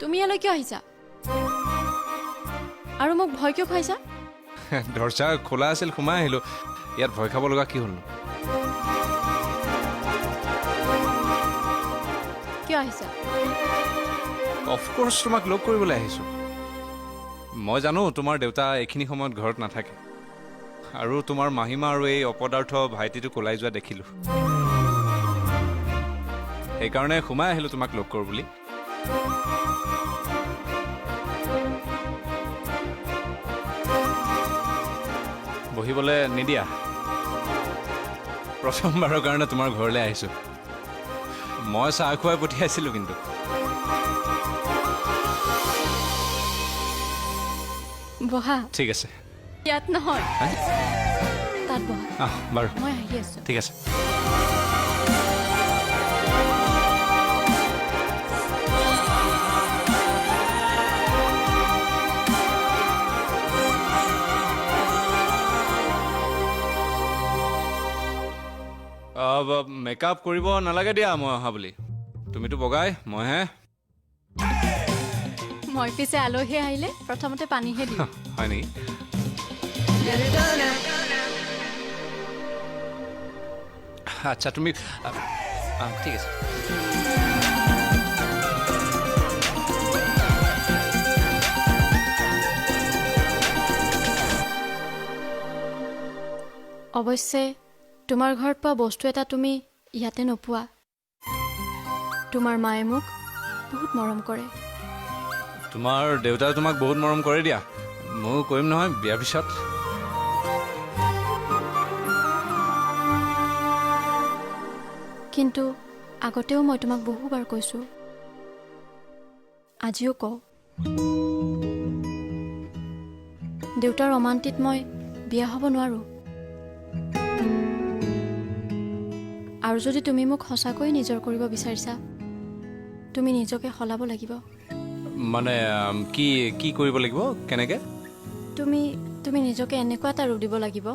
তুমি ইয়ালৈ কিয় আহিছা আৰু মোক ভয় কিয় খুৱাইছা? দৰ্জা খোলা আছিল, সোমাই আহিলোঁ। ইয়াত ভয় খাব লগা কি হ'লনো? কিয় আহিছা? অফক'ৰ্ছ তোমাক লগ কৰিবলৈ আহিছোঁ। মই জানো তোমাৰ দেউতা এইখিনি সময়ত ঘৰত নাথাকে, আৰু তোমাৰ মাহীমা আৰু এই অপদাৰ্থ ভাইটিটোক ওলাই যোৱা দেখিলোঁ, সেইকাৰণে সোমাই আহিলোঁ তোমাক লগ কৰোঁ বুলি। বহিবলৈ নিদিয়া, প্ৰথমবাৰৰ কাৰণে তোমাৰ ঘৰলৈ আহিছোঁ। মই চাহ খুৱাই পঠিয়াইছিলোঁ কিন্তু। বহা। ঠিক আছে। ইয়াত নহয়, তাত বহা। আহ, বাৰু, মই আহি আছোঁ। ঠিক আছে। মেকআপ কৰিব নালাগে দিয়া মই অহা বুলি। তুমিতো বগাই, মইহে। মই পিছে আলহী আহিলে প্ৰথমতে পানীহে দিওঁ। হয় নেকি? আচ্ছা তুমি, ঠিক আছে। অৱশ্যে তোমাৰ ঘৰত পোৱা বস্তু এটা তুমি ইয়াতে নোপোৱা। তোমাৰ মায়ে মোক বহুত মৰম কৰে। তোমাৰ দেউতাই তোমাক বহুত মৰম কৰে দিয়া, ময়ো কৰিম নহয় বিয়াৰ পিছত। কিন্তু আগতেও মই তোমাক বহুবাৰ কৈছোঁ, আজিও কওঁ, দেউতাৰ অমান্তিত মই বিয়া হ'ব নোৱাৰোঁ। আৰু যদি তুমি মোক সঁচাকৈয়ে নিজৰ কৰিব বিচাৰিছা, তুমি নিজকে সলাব লাগিব। মানে কি কি কৰিব লাগিব, কেনেকৈ? তুমি তুমি নিজকে এনেকুৱা এটা ৰূপ দিব লাগিব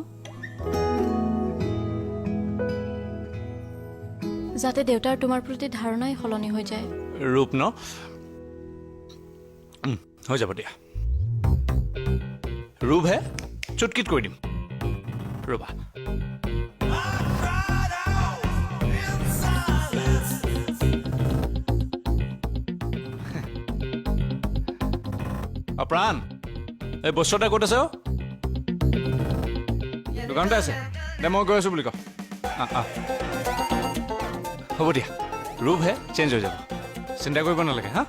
যাতে দেউতাৰ তোমাৰ প্ৰতি ধাৰণাই সলনি হৈ যায়। ৰূপ ন? হৈ যাব দিয়া, ৰূপহে চুটকিত কৰি দিম, ৰ'বা। প্ৰাণ, এই বস্তু এটা ক'ত আছে? অ' দোকানতে আছে দে, মই গৈ আছোঁ বুলি ক। হ'ব দিয়া, ৰূপহে চেঞ্জ হৈ যাব, চিন্তা কৰিব নালাগে। হা,